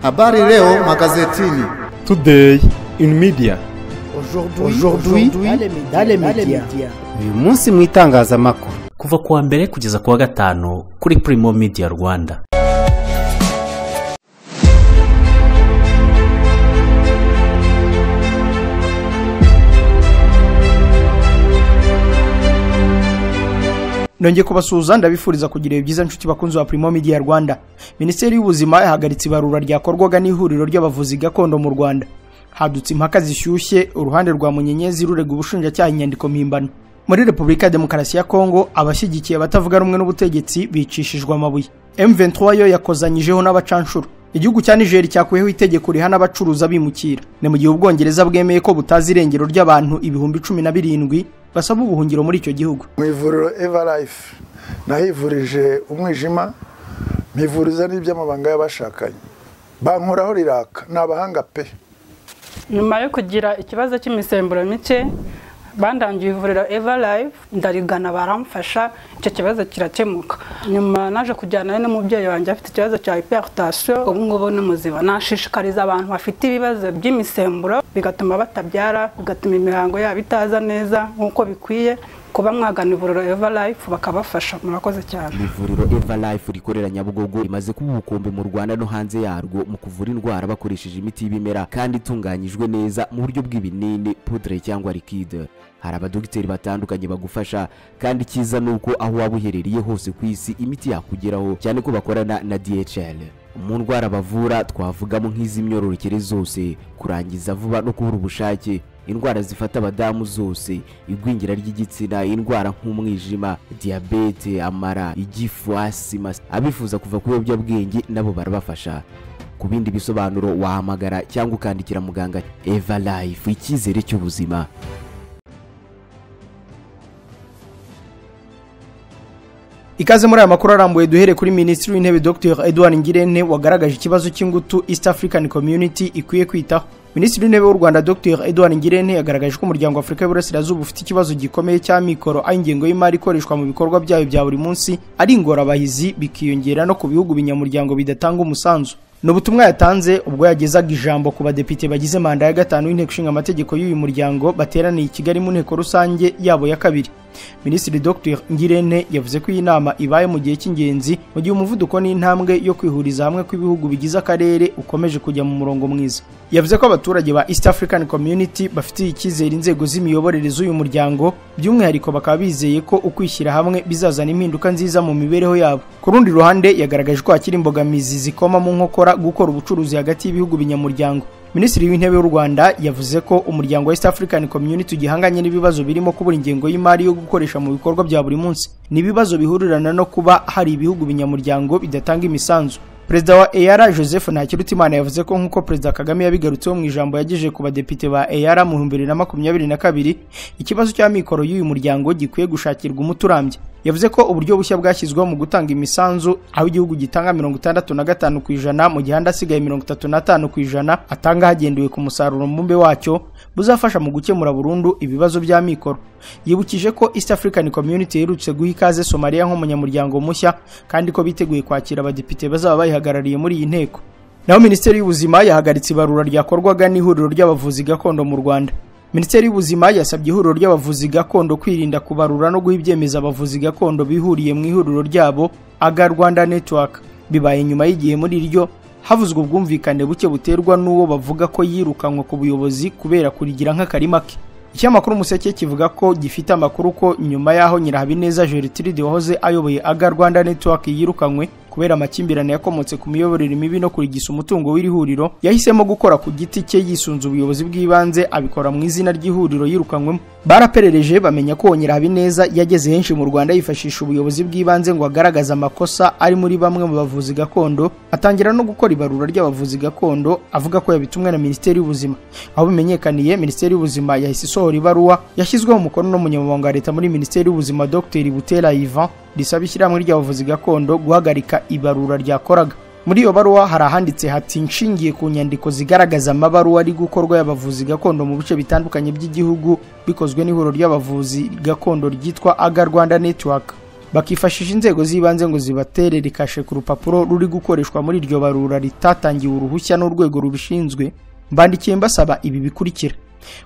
Habari leo magazetini. Today in media. Aujourd'hui dans les médias. Uyu munsi mu itangazamakuru. Kuva kuwa mbere kugeza kuwa gatanu kuri Primo Media Rwanda. Nongeye kubasuhuza ndabifuriza kugira ibyiza nshuti bakunzi wa Primo Media Rwanda. Minisiteri y'Ubuzima yahagaritse ibarura ryakorwaga n'ihuriro ry'abavuzi gakondo mu Rwanda. Hadutse impaka zishyushye uruhande rwa Munyenyezi rurega ubushinjacyaha inyandiko mpimbano. Muri Repubulika ya Demokarasi ya Kongo abashyigikiye abatavuga rumwe n'ubutegetsi bicishijwe amabuye. M23 yo yakozanyijeho n'abacanshuro. Igihugu cya Niger cyakuyeho itegeko rihana abacuruza bimukira. Ni mu gihe Ubwongereza bwemeye ko butazi irengero ry'abantu 17,000 basaba ubuhungiro muri icyo gihugu. Mu ivuriro Everlife nahivurije umwijima, mpivuriza n'iby'amabanga y'abashakanye. Bankoraho riraka, nabahanga pe. Nyuma yo kugira ikibazo cy'imisemburo mike, bandangiye ivuriro Everlife, ndarigana baramfasha, icyo kibazo kirakemuka. Nyuma naje kujyana n'umubyeyi wanjye afite ikibazo cya hypertension, ubu ngubu ni muzima. Nashishikariza abantu bafite ibibazo by'imisemburo bigatuma batabyara, bigatuma imihango yabo itaza neza nkuko bikwiye, kuba mwagana ivuriro Everlife bakabafasha. Murakoze cyane. Ivuriro Everlife rikorera Nyabugogo rimaze kuba ubukombe mu Rwanda no hanze yarwo mu kuvura indwara bakoresheje imiti y'ibimera kandi itunganyijwe neza mu buryo bw'ibinini, poudre cyangwa liquide. Hari abadogiteri batandukanye bagufasha kandi cyiza nuko aho waba uherereye hose ku isi imiti yakugeraho, cyane ko bakorana na DHL. Mu ndwara bavura twavugamo nk'iz'imyororokere zose, kurangiza vuba no kubura ubushake, indwara zifata abadamu zose, igwingira ry'igitsina, indwara nk'umwijima, diabete, amara, igifu, asima. Abifuza kuva ku biyobyabwenge nabo barabafasha. Ku bindi bisobanuro wahamagara cyangwa ukandikira muganga. Everlife, icyizere cy'ubuzima. Ikaze muri aya makuru arambuye duhere kuri Minisitiri w'Intebe Dr. Edouard Ngirente wagaragaje ikibazo cy'ingutu East African Community ikwiye kwitaho. Minisitiri w'Intebe w'u Rwanda Dr. Edouard Ngirente yagaragaje ko umuryango wa Afurika y'Uburasirazuba ufite ikibazo gikomeye cy'amikoro aho ingengo y'imari ikoreshwa mu bikorwa byayo bya buri munsi ari ingorabahizi, bikiyongera no ku bihugu binyamuryango bidatanga umusanzu. Ni ubutumwa yatanze ubwo yagezaga ijambo ku badepite bagize manda ya gatanu y'inteko ishinga amategeko y'uyu muryango bateraniye i Kigali mu nteko rusange yabo ya kabiri. Minisitiri Dr. Ngirente yavuze ko iyi nama ibaye mu gihe cy'ingenzi, mu gihe umuvuduko n'intambwe yo kwihuriza hamwe kw'ibihugu bigize akarere ukomeje kujya mu murongo mwiza. Yavuze ko abaturage ba East African Community bafitiye icyizere inzego z'imiyoborere z'uyu muryango, by'umwihariko bakaba bizeye ko ukwishyira hamwe bizazana impinduka nziza mu mibereho yabo. Ku rundi ruhande yagaragaje ko hakiri imbogamizi zikoma mu nkokora gukora ubucuruzi hagati y'ibihugu binyamuryango. Minisitiri w'Intebe w'u Rwanda yavuze ko umuryango wa East African Community ugihanganye n'ibibazo birimo kubura ingengo y'imari yo gukoresha mu bikorwa bya buri munsi. Ni ibibazo bihurirana no kuba hari ibihugu binyamuryango bidatanga imisanzu. Perezida wa EAR Joseph Ntakirutimana yavuze ko nkuko Perezida Kagame yabigarutseho mu ijambo yagejeje ku badepite ba EAR mu 2022, ikibazo cy'amikoro y'uyu muryango gikwiye gushakirwa umuti urambye. Yavuze ko uburyo bushya bwashyizweho mu gutanga imisanzu aho igihugu gitanga 65% mu gihe andi asigaye 35% atanga hagendewe ku musaruro mbumbe wacyo, buzafasha mu gukemura burundu ibibazo by'amikoro. Yibukije ko East African Community iherutse guha ikaze Somalia nk'umunyamuryango mushya kandi ko biteguye kwakira abadepite bazaba bayihagarariye muri iyi nteko. Naho Minisiteri y'Ubuzima yahagaritse ibarura ryakorwaga n'ihuriro ry'abavuzi gakondo mu Rwanda. Minisiteri y'Ubuzima yasabye ihuriro ry'abavuzi gakondo kwirinda kubarura no guha ibyemezo abavuzi gakondo bihuriye mu ihuriro ryabo AGA Rwanda Network. Bibaye nyuma y'igihe muri iryo havuzwe ubwumvikane buke buterwa n'uwo bavuga ko yirukanwe ku buyobozi kubera kurigira nk'akarima ke. Ikinyamakuru Umuseke kivuga ko gifite amakuru ko nyuma y'aho Nyirahabineza Gertrude wahoze ayoboye AGA Rwanda Network yirukanwe kubera amakimbirane yakomotse ku miyoborere mibi no kurigisa umutungo w'iri huriro, yahisemo gukora ku giti cye yisunze ubuyobozi bw'ibanze abikora mu izina ry'ihuriro yirukanwemo. Baraperereje bamenya ko Nyirahabineza yageze henshi mu Rwanda yifashisha ubuyobozi bw'ibanze ngo agaragaze amakosa ari muri bamwe mu bavuzi gakondo, atangira no gukora ibarura ry'abavuzi gakondo avuga ko yabitumwe na Minisiteri y'Ubuzima. Aho bimenyekaniye, Minisiteri y'Ubuzima yahise isohora ibaruwa yashyizweho umukono n'umunyamabanga wa Leta muri Minisiteri y'Ubuzima Dr. Butera Ivan risaba ishyirahamwe ry'abavuzi gakondo guhagarika ibarura ryakoraga. Muri iyo baruwa hari ahanditse hati: nshingiye ku nyandiko zigaragaza amabaruwa ari gukorwa y'abavuzi gakondo mu bice bitandukanye by'igihugu bikozwe n'ihuriro ry'abavuzi gakondo ryitwa AGA Rwanda Network, Bakifashisha inzego z'ibanze ngo zibaterere kashe ku rupapuro ruri gukoreshwa muri iryo barura ritatangiwe uruhushya n'urwego rubishinzwe. Mbandikiye mbasaba ibi bikurikira: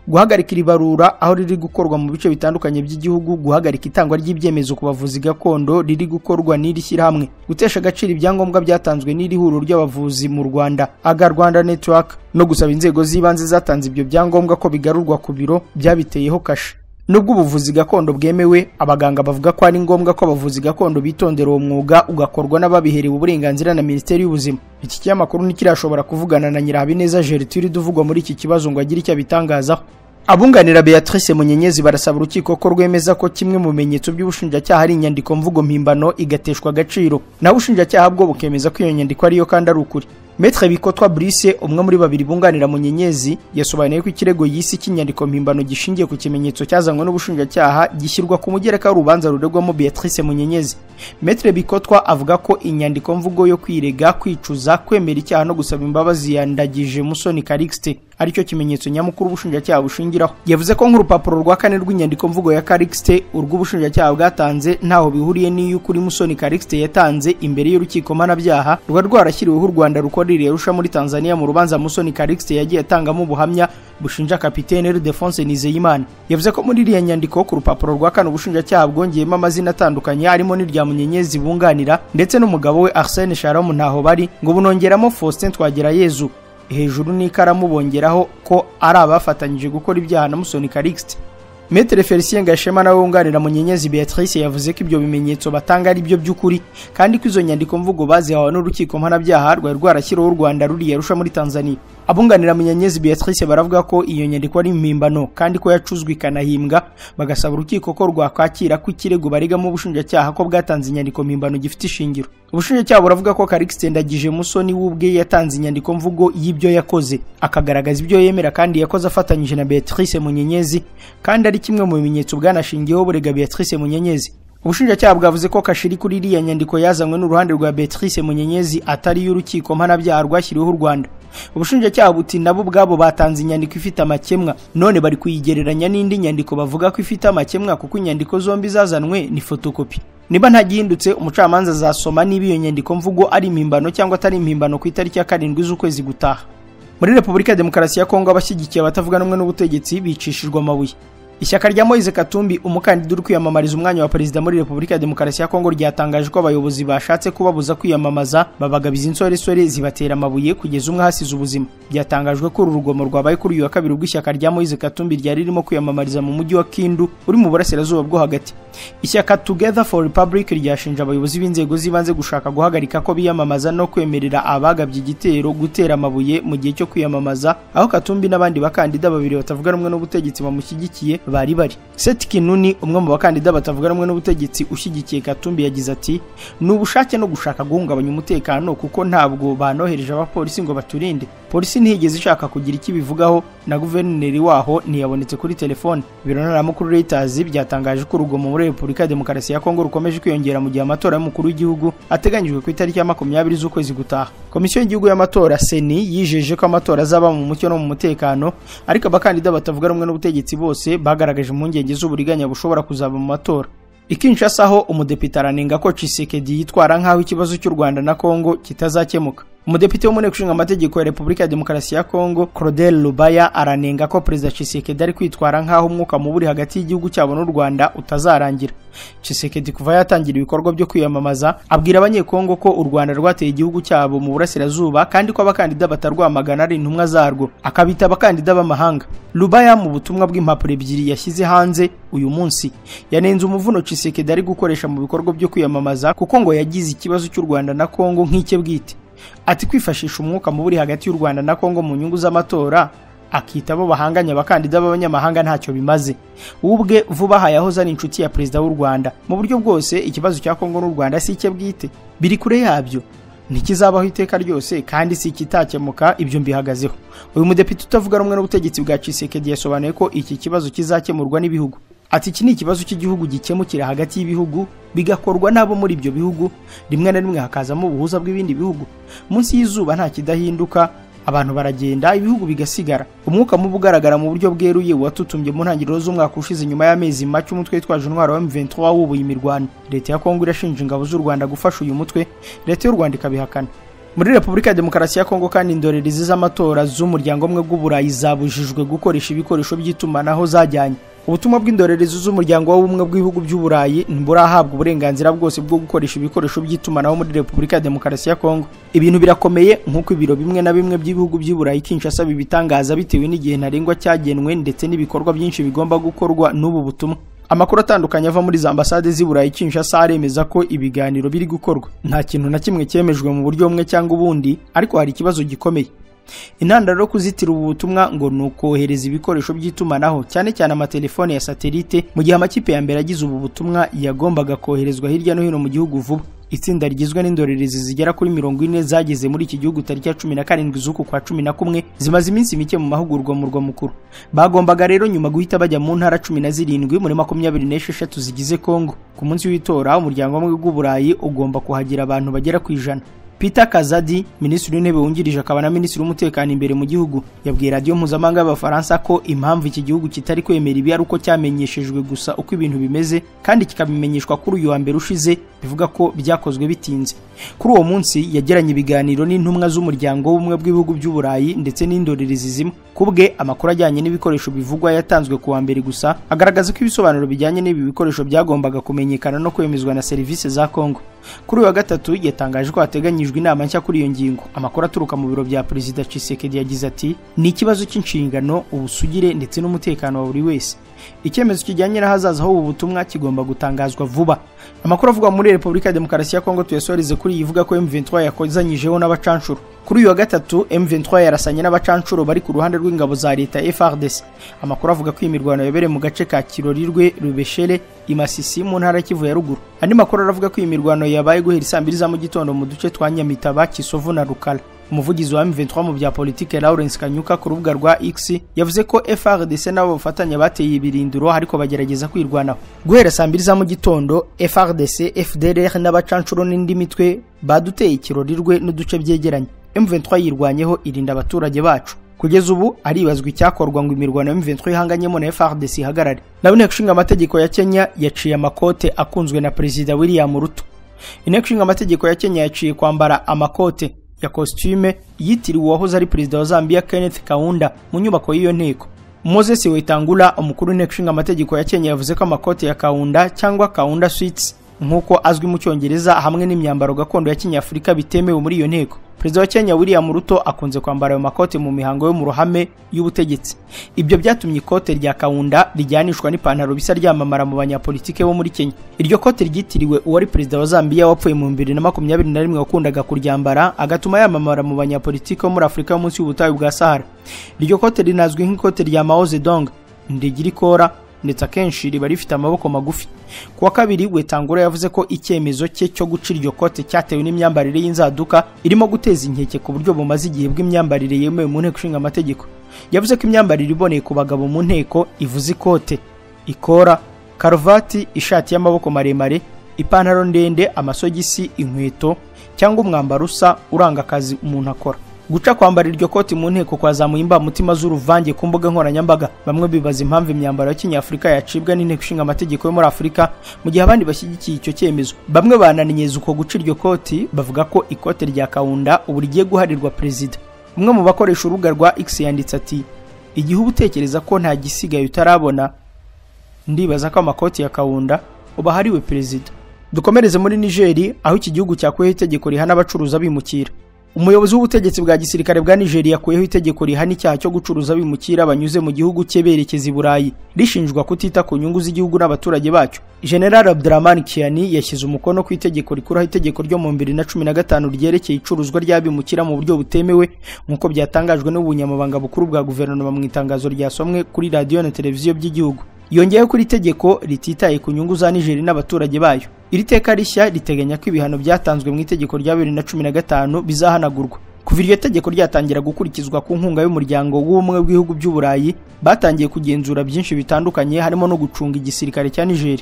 guhagarika iri barura aho riri gukorwa mu bice bitandukanye by'igihugu, guhagarika itangwa ry'ibyemezo ku bavuzi gakondo riri gukorwa n'iri shyirahamwe, gutesha agaciro ibyangombwa byatanzwe n'iri huriro ry'abavuzi mu Rwanda AGA Rwanda Network, no gusaba inzego z'ibanze zatanze ibyo byangombwa ko bigarurwa ku biro byabiteyeho kashe. Nubwo ubuvuzi gakondo bwemewe, abaganga bavuga ko ari ngombwa ko abavuzi gakondo bitondera uwo mwuga ugakorwa n'ababiherewe uburenganzira na Minisiteri y'Ubuzima. Iki kinyamakuru ntikirashobora kuvugana na Nyirahabineza Gertrude uvugwa muri iki kibazo ngo agire icyo abitangazaho. Abunganira Beatrice Munyenyezi barasaba urukiko ko rwemeza ko kimwe mu bimenyetso by'ubushinjacyaha ari inyandiko mvugo mpimbano igateshwa agaciro, naho ubushinjacyaha bwo bukemeza ko iyo nyandiko ariyo kandi ari ukuri. Maître Bikotwa Brice, umwe muri babiri bunganira Munyenyezi, yasobanuye ko ikirego yisi cy'inyandiko mpimbano gishingiye ku kimenyetso cyazanywe n'ubushinjacyaha gishyirwa ku mugereka w'urubanza ruregwamo Beatrice Munyenyezi. Maître Bikotwa avuga ko inyandiko mvugo yo kwirega, kwicuza, kwemera icyaha no gusaba imbabazi yandagije Musoni Calixte aricyo kimenyetso nyamukuru ubushinjacyaha bushingiraho. Yavuze ko nk'urupapuro rwa kane rw'inyandiko mvugo ya Calixte urw'ubushinjacyaha bwatanze ntaho bihuriye n'iy'ukuri Musoni Calixte yatanze imbere y'urukiko mpanabyaha rwa rwarashyiriweho u Rwanda rukorera Arusha muri Tanzania mu rubanza Musoni Calixte yagiye atangamo ubuhamya bushinja Kapitene Ildefonse Nizeyimana. Yavuze ko muri iriya nyandiko ku rupapuro rwa kane ubushinjacyaha bwongeyemo amazina atandukanye harimo n'irya Munyenyezi bunganira ndetse n'umugabo we Arsene Shalom ntaho bari, ngo bunongeramo Faustin Twagirayezu hejuru n'ikaramu bongeraho ko ari abafatanyije gukora ibyaha na Musoni Calixte. Maître Felicien Gashema nawe wunganira Munyenyezi Beatrice yavuze ko ibyo bimenyetso batanga ari byo by'ukuri kandi ko izo nyandiko mvugo bazihawe n'urukiko mpanabyaha rwari rwarashyiriweho u Rwanda ruri Arusha muri Tanzania. Abunganira Munyenyezi Beatrice baravuga ko iyo nyandiko ari impimbano kandi ko yacuzwe ikanahimbwa, bagasaba urukiko ko rwakwakira ko ikirego baregamo ubushinjacyaha ko bwatanze inyandiko mpimbano gifite ishingiro. Ubushinjacyaha buravuga ko Calixte Ndagije Musoni w'ubwe yatanze inyandiko mvugo y'ibyo yakoze, akagaragaza ibyo yemera kandi yakoze afatanyije na Beatrice Munyenyezi, kandi ari kimwe mu bimenyetso bwanashingiyeho burega Beatrice Munyenyezi. Ubushinjacyaha bwavuze ko kashiri kuri iriya nyandiko yazanywe n'uruhande rwa Beatrice Munyenyezi atari y'urukiko mpanabyaha rwashyiriweho u Rwanda. Ubushinjacyaha buti nabo ubwabo batanze inyandiko ifite amakemwa, none bari kuyigereranya n'indi nyandiko bavuga ko ifite amakemwa kuko inyandiko zombi zazanwe ni fotokopi. Niba ntagihindutse, umucamanza azasoma niba iyo nyandiko mvugo ari impimbano cyangwa atari impimbano ku itariki ya 7 z'ukwezi gutaha. Muri Repubulika ya Demokarasi ya Kongo abashyigikiye abatavuga rumwe n'ubutegetsi bicishijwe amabuye. Ishyaka rya Moise Katumbi, umukandida uri kwiyamamariza umwanya wa perezida muri Repubulika ya Demokarasi ya Kongo, ryatangaje ko abayobozi bashatse kubabuza kwiyamamaza babagabiza insoresore zibatera amabuye kugeza umwe hasize ubuzima. Byatangajwe ko uru rugomo rwabaye kuri uyu wa kabiri ubwo ishyaka rya Moise Katumbi ryari ririmo kwiyamamariza mu mujyi wa Kindu uri mu burasirazuba bwo hagati. Ishyaka Together for Republic ryashinje abayobozi b'inzego z'ibanze gushaka guhagarika ko biyamamaza no kwemerera abagabye igitero gutera amabuye mu gihe cyo kwiyamamaza, aho Katumbi n'abandi bakandida babiri batavuga rumwe n'ubutegetsi bamushyigikiye bari bari. Seth Kinuni, umwe mu bakandida batavuga rumwe n'ubutegetsi ushyigikiye Katumbi, yagize ati: "Ni ubushake no gushaka guhungabanya umutekano kuko ntabwo banohereje abapolisi ngo baturinde. Polisi ntiyigeze ishaka kugira icyo ibivugaho na guverineri waho ntiyabonetse kuri telefone." Ibiro ntaramakuru Reuters byatangaje ko urugomo muri Repubulika ya Demokarasi ya Kongo rukomeje kwiyongera mu gihe amatora y'umukuru w'igihugu ateganyijwe ku itariki ya 20 z'ukwezi gutaha. Komisiyo y'igihugu y'amatora CENI yijeje ko amatora azaba mu mucyo no mu mutekano, ariko abakandida batavuga rumwe n'ubutegetsi bose bagaragaje impungenge z'uburiganya bushobora kuzaba mu matora. I Kinshasa ho umudepite aranenga ko Tshisekedi yitwara nk'aho ikibazo cy'u Rwanda na Kongo kitazakemuka. Umudepite wo mu nteko ishinga amategeko ya Repubulika ya Demokarasi ya Kongo, Claudel Lubaya, aranenga ko Perezida Tshisekedi ari kwitwara nk'aho umwuka mubi uri hagati y'igihugu cyabo n'u Rwanda utazarangira. Tshisekedi kuva yatangira ibikorwa byo kwiyamamaza abwira abanyekongo ko u Rwanda rwateye igihugu cyabo mu burasirazuba kandi ko abakandida batarwamagana ari intumwa zarwo, akabita abakandida b'amahanga. Lubaya mu butumwa bw'impapuro ebyiri yashyize hanze uyu munsi yanenze umuvuno Tshisekedi ari gukoresha mu bikorwa byo kwiyamamaza kuko ngo yagize ikibazo cy'u Rwanda na Kongo nk'icye bwite. Ati kwifashisha umwuka mubi hagati y'u Rwanda na Kongo mu nyungu z'amatora akita abo bahanganye abakandida b'abanyamahanga ntacyo bimaze. Ubwe vuba aha yahoze ari inshuti ya perezida w'u Rwanda. Mu buryo bwose ikibazo cya Kongo n'u Rwanda si icye bwite, biri kure yabyo, ntikizabaho iteka ryose kandi si ikitakemuka, ibyo mbihagazeho. Uyu mudepite utavuga rumwe n'ubutegetsi bwa Tshisekedi yasobanuye ko iki kibazo kizakemurwa n'ibihugu. Ati iki ni ikibazo cy'igihugu gikemukira hagati y'ibihugu, bigakorwa n'abo muri ibyo bihugu, rimwe na rimwe hakazamo ubuhuza bw'ibindi bihugu. Munsi y'izuba nta kidahinduka, Abantu baragenda, ibihugu bigasigara. Umwuka mubi ugaragara mu buryo bweruye watutumbye mu ntangiriro z'umwaka ushize nyuma y'amezi make umutwe witwaje intwaro wa M23 wubuye imirwano. Leta ya Kongo irashinja ingabo z'u Rwanda gufasha uyu mutwe, leta y'u Rwanda ikabihakana. Muri Repubulika ya Demokarasi ya Kongo kandi indorerezi z'amatora z'umuryango umwe bw'Uburayi zabujijwe gukoresha ibikoresho by'itumanaho zajyanye. Ubutumwa bw'indorerezi z'umuryango w'ubumwe bw'ibihugu by'Uburayi ntiburahabwa uburenganzira bwose bwo gukoresha ibikoresho by'itumanaho muri Repubulika ya Demokarasi ya Kongo. Ibintu birakomeye nk'uko ibiro bimwe na bimwe by'ibihugu by'Uburayi Kinshasa bibitangaza bitewe n'igihe ntarengwa cyagenwe ndetse n'ibikorwa byinshi bigomba gukorwa n'ubu butumwa. Amakuru atandukanye ava muri za ambasade z'i Burayi Kinshasa aremeza ko ibiganiro biri gukorwa. Nta kintu na kimwe cyemejwe mu buryo bumwe cyangwa ubundi, ariko hari ikibazo gikomeye. Intandaro yo kuzitira ubu butumwa ngo ni ukohereza ibikoresho by'itumanaho cyane cyane amatelefone ya satelite, mu gihe amakipe ya mbere agize ubu butumwa yagombaga koherezwa hirya no hino mu gihugu vuba. Itsinda rigizwe n'indorerezi zigera kuri 40 zageze muri iki gihugu tariki ya 17 z'uku kwa 11, zimaze iminsi mike mu mahugurwa mu murwa mukuru. Bagombaga rero nyuma guhita bajya mu ntara 17 muri 26 zigize Kongo. Ku munsi w'itora umuryango w'ubumwe bw'Uburayi ugomba kuhagira abantu bagera ku 100. Peter Kazadi, minisitiri w'intebe wungirije akaba na minisitiri w'umutekano imbere mu gihugu, yabwiye radiyo mpuzamahanga y'Abafaransa ko impamvu iki gihugu kitari kwemera ibi ari uko cyamenyeshejwe gusa uko ibintu bimeze kandi kikabimenyeshwa kuri uyu wa mbere ushize, bivuga ko byakozwe bitinze. Kuri uwo munsi yagiranye ibiganiro n'intumwa z'umuryango w'ubumwe bw'ibihugu by'Uburayi ndetse n'indorerezi zimwe. Kubwe amakuru ajyanye n'ibikoresho bivugwa yatanzwe ku wa mbere gusa agaragaza ko ibisobanuro bijyanye n'ibi bikoresho byagombaga kumenyekana no kwemezwa na serivisi za Kongo. Kuri uyu wa gatatu yatangaje ko hateganyijwe inama nshya kuri iyo ngingo. Amakuru aturuka mu biro bya Perezida Tshisekedi yagize ati: "Ni ikibazo cy'inshingano, ubusugire ndetse n'umutekano wa buri wese. Icyemezo kijyanye n'ahazaza h'ubu butumwa kigomba gutangazwa vuba." Amakuru avugwa muri Repubulika ya Demokarasi ya Kongo tuyasoreze kuri ivuga ko M23 yakozanyijeho n'abacanshuro. Kuri uyu wa gatatu M23 yarasanye n'abacanshuro bari ku ruhande rw'ingabo za leta FARDC. Amakuru avuga ko imirwano yabereye mu gace ka Kirorirwe, Rubeshere, Imasisi mu ntara ya Kivu ya ruguru. Andi makuru aravuga ko imirwano yabaye guhera saa 2 za mu gitondo mu duce twa Nyamitaba, Kisovu na Rukala. Umuvugizi wa M23 mu bya politike Lawrence Kanyuka ku rubuga rwa X yavuze ko FARDC nabo bafatanya bateye ibirindiro ariko bagerageza kwirwanaho. Guhera saa 2 za mu gitondo FARDC, FDLR n'abacanshuro n'indi mitwe baduteye Ikirorirwe n'uduce byegeranye. M23 yirwanyeho irinda abaturage bacu. Kugeza ubu aribazwa icyakorwa ngo imirwano ya M23 ihanganyemo na FARDC ihagarare. Naho inteko ishinga amategeko ya Kenya yaciye amakote akunzwe na Perezida William Ruto. Inteko ishinga amategeko ya Kenya yaciye kwambara amakote ya costume yitiriwe uwahoze ari perezida wa Zambia Kenneth Kaunda mu nyubako y'iyo nteko. Moses Wetangula, umukuru w'inteko ishinga amategeko ya Kenya, yavuze ko amakote ya Kaunda cyangwa Kaunda suits nk'uko azwi mu Cyongereza hamwe n'imyambaro gakondo ya Kinyafurika bitemewe muri iyo nteko. Perezida wa Kenya William Ruto akunze kwambara ayo makote mu mihango yo mu ruhame y'ubutegetsi. Ibyo byatumye ikote rya Kaunda rijyanishwa n'ipantaro bisa ryamamara mu banyapolitike bo muri Kenya. Iryo kote ryitiriwe uwari perezida wa Zambia wapfuye mu 2021 wakundaga kuryambara agatuma yamamara mu banyapolitike bo muri Afurika yo munsi y'ubutayu bwa Sahara. Iryo kote rinazwi nk'ikote rya Mao Zedong, ndigira ikora ndetse akenshi riba rifite amaboko magufi. Kuwa kabiri Wetangura yavuze ko icyemezo cye cyo guca iryo kote cyatewe n'imyambarire y'inzaduka irimo guteza inkeke ku buryo bumaze igihe bw'imyambarire yemewe mu nteko ishinga amategeko. Yavuze ko imyambarire iboneye ku bagabo mu nteko ivuze ikote, ikora, karuvati, ishati y'amaboko maremare, ipantaro ndende, amasogisi, inkweto cyangwa umwambaro usa uranga akazi umuntu akora. Guca kwambara iryo koti mu nteko kwazamuye imbamutima z'uruvange ku mbuga nkoranyambaga. Bamwe bibaza impamvu imyambaro ya Kinyafurika yacibwa n'inteko ishinga amategeko yo muri Afurika, mu gihe abandi bashyigikiye icyo cyemezo. Bamwe bananinyeza uko guca iryo koti, bavuga ko ikote rya Kaunda ubu rigiye guharirwa perezida. Umwe mu bakoresha urubuga rwa X yanditse ati: "Igihe uba utekereza ko nta gisigaye utarabona, ndibaza ko amakoti ya Kaunda uba hariwe perezida." Dukomereze muri Niger, aho iki gihugu cyakuyeho itegeko rihana abacuruza bimukira. Umuyobozi w'ubutegetsi bwa gisirikare bwa Nigeria yakuyeho itegeko rihana icyaha cyo gucuruza abimukira banyuze mu gihugu cye berekeza i Burayi, rishinjwa kutita ku nyungu z'igihugu n'abaturage bacyo. General Abdurrahman Kiani yashyize umukono ku itegeko rikuraho itegeko ryo mu 2015 ryerekeye icuruzwa ry'abimukira mu buryo butemewe, nk'uko byatangajwe n'ubunyamabanga bukuru bwa guverinoma mu itangazo ryasomwe kuri radiyo na televiziyo by'igihugu. Yongeyeho ko iri tegeko rititaye ku nyungu za Niger n'abaturage bayo. Iri teka rishya riteganya ko ibihano byatanzwe mu itegeko rya 2015 bizahanagurwa. Kuva iryo tegeko ryatangira gukurikizwa ku nkunga y'umuryango w'ubumwe bw'ibihugu by'Uburayi, batangiye kugenzura byinshi bitandukanye harimo no gucunga igisirikare cya Niger.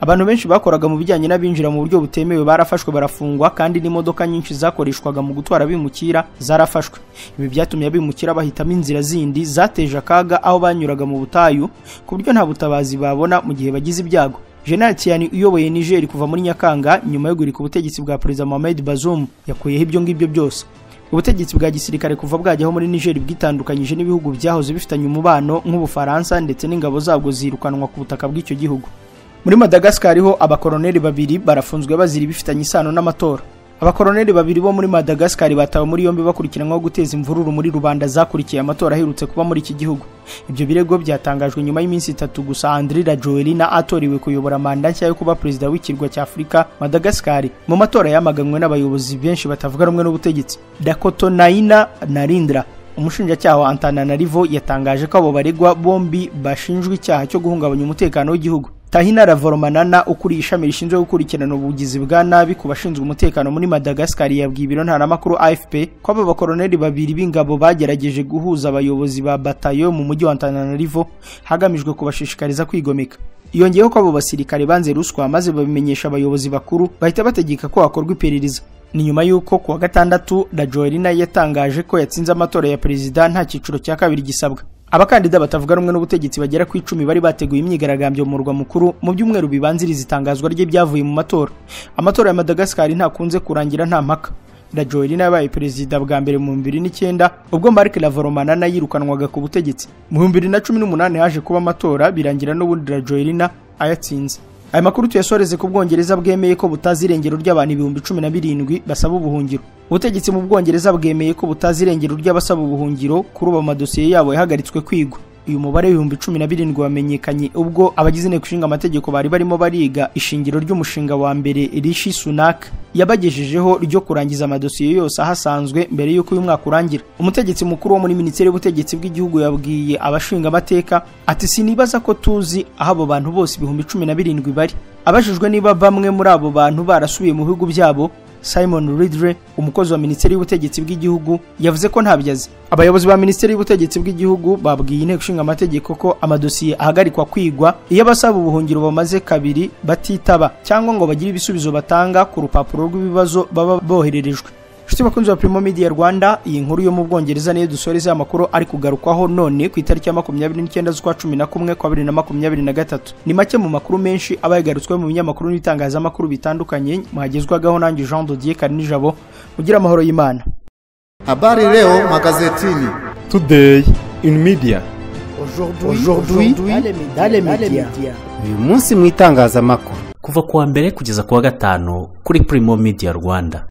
Abantu benshi bakoraga mu bijyanye n'abinjira mu buryo butemewe barafashwe barafungwa, kandi n'imodoka nyinshi zakoreshwaga mu gutwara abimukira zarafashwe. Ibi byatumye abimukira bahitamo inzira zindi zateje akaga aho banyuraga mu butayu, ku buryo nta butabazi babona mu gihe bagize ibyago. General Tiani uyoboye Niger kuva muri Nyakanga nyuma yo guhirika ubutegetsi bwa Perezida Mohamed Bazoum yakuyeho ibyo ngibyo byose. Ubutegetsi bwa gisirikare kuva bwajyaho muri Niger bwitandukanyije n'ibihugu byahoze bifitanye umubano nk'Ubufaransa, ndetse n'ingabo zabwo zirukanwa ku butaka bw'icyo gihugu. Muri Madagascar ho abakoroneri babiri barafunzwe bazira bifitanye isano n'amatora. Abakoroneri babiri bo muri Madagascar batawe muri yombi bakurikiranwaho guteza imvururu muri rubanda zakurikiye amatora aherutse kuba muri iki gihugu. Ibyo birego byatangajwe nyuma y'iminsi 3 gusa Andry Rajoelina atoriwe kuyobora manda nshya yo kuba perezida w'ikirwa cya Afurika Madagascar mu matora yamaganwe n'abayobozi benshi batavuga rumwe n'ubutegetsi. Dakotonaina Narindra, umushinjacyaha wa Antananarivo, yatangaje ko abo baregwa bombi bashinjwa icyaha cyo guhungabanya umutekano w'igihugu. Tahina Ravalomanana ukuriye ishami rishinzwe gukurikirana ubugizi bwa nabi ku bashinzwe umutekano muri Madagascar yabwiye ibiro ntaramakuru AFP ko abo bakoroneri babiri b'ingabo bagerageje guhuza abayobozi ba batayo mu mujyi wa Antananarivo hagamijwe kubashishikariza kwigomeka. Yongeyeho ko abo basirikare banze ruswa maze babimenyesha abayobozi bakuru bahita bategeka ko hakorwa iperereza. Ni nyuma y'uko kuwa gatandatu Rajoelina yatangaje ko yatsinze amatora ya perezida nta cyiciro cya kabiri gisabwa. Abakandida batavuga rumwe n'ubutegetsi bagera ku 10 bari bateguye imyigaragambyo mu murwa mukuru mu byumweru bibanziriza itangazwa rye byavuye mu matora. Amatora ya Madagascar ntakunze kurangira nta mpaka. Rajoelina yabaye perezida bwa mbere mu 2009 ubwo Marc Ravalomanana yirukanwaga ku butegetsi. Mu 2018 haje kuba amatora birangira n'ubundi Rajoelina ayatsinze. Aya makuru tuyasoreze ku Bwongereza bwemeye ko butazi irengero ry'abantu 17,000 basaba ubuhungiro. Ubutegetsi mu Bwongereza bwemeye ko butazi irengero ry'abasaba ubuhungiro kuri ubu amadosiye yabo yahagaritswe kwigwa. Uyu mubare 17,000 wamenyekanye ubwo abagize inteko ishinga amategeko bari barimo bariga ishingiro ry'umushinga wa mbere Rishi Sunak yabagejejeho ryo kurangiza amadosiye yose ahasanzwe mbere y'uko uyu mwaka urangira. Umutegetsi mukuru wo muri Minisiteri y'Ubutegetsi bw'Igihugu yabwiye abashinga amateka ati sinibaza ko tuzi aho abo bantu bose 17,000 bari. Abajijwe niba bamwe muri abo bantu barasubiye mu bihugu byabo, Simon Ridley, umukozi wa Minisiteri y'Ubutegetsi bw'Igihugu, yavuze ko ntabyo azi. Abayobozi ba Minisiteri y'Ubutegetsi bw'Igihugu babwiye inteko ishinga amategeko ko amadosiye ahagarikwa kwigwa iyo abasaba ubuhungiro bamaze kabiri batitaba cyangwa ngo bagire ibisubizo batanga ku rupapuro rw'ibibazo baba bohererejwe. Inshuti bakunzi ba Primo Media Rwanda, iyi nkuru yo mu Bwongereza niyo dusoreza amakuru ari kugarukwaho none ku itariki ya 29 z'ukwa 11 kwa 2023. Ni make mu makuru menshi aba yagarutswe mu binyamakuru n'itangazamakuru bitandukanye, muhagezwagaho nanjye Jean Dodier Karinijabo. Mugira amahoro y'Imana. Habari leo magazetini. Today in media. Aujourd'hui dans les médias. Uyu munsi mu itangazamakuru. Kuva kuwa mbere kugeza kuwa gatanu kuri Primo Media Rwanda.